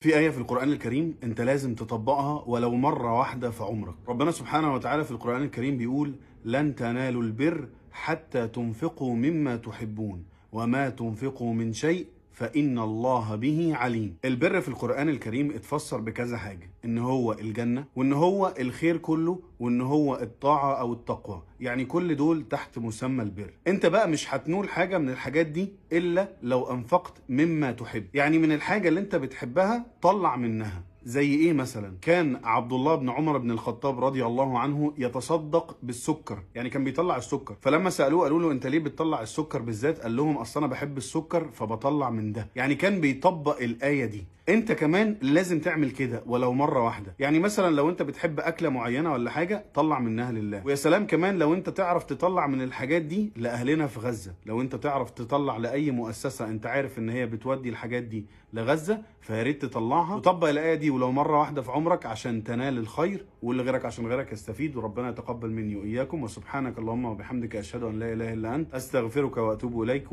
في آية في القرآن الكريم أنت لازم تطبقها ولو مرة واحدة في عمرك. ربنا سبحانه وتعالى في القرآن الكريم بيقول: لن تنالوا البر حتى تنفقوا مما تحبون وما تنفقوا من شيء فإن الله به عليم. البر في القرآن الكريم اتفسر بكذا حاجة، إن هو الجنة، وإن هو الخير كله، وإن هو الطاعة أو التقوى، يعني كل دول تحت مسمى البر. أنت بقى مش هتنول حاجة من الحاجات دي إلا لو أنفقت مما تحب، يعني من الحاجة اللي أنت بتحبها طلع منها. زي ايه مثلا؟ كان عبد الله بن عمر بن الخطاب رضي الله عنه يتصدق بالسكر، يعني كان بيطلع السكر. فلما سألوه قالوا له انت ليه بتطلع السكر بالذات؟ قال لهم اصل انا بحب السكر فبطلع من ده. يعني كان بيطبق الآية دي. انت كمان لازم تعمل كده ولو مرة واحدة. يعني مثلا لو انت بتحب اكلة معينة ولا حاجة طلع منها لله. ويا سلام كمان لو انت تعرف تطلع من الحاجات دي لأهلنا في غزة، لو انت تعرف تطلع لأي مؤسسة انت عارف ان هي بتودي الحاجات دي لغزة فيا ريت تطلعها وطبق الآية دي ولو مرة واحدة في عمرك عشان تنال الخير واللي غيرك عشان غيرك يستفيد. وربنا يتقبل مني وإياكم. وسبحانك اللهم وبحمدك أشهد أن لا إله إلا أنت أستغفرك وأتوب إليك.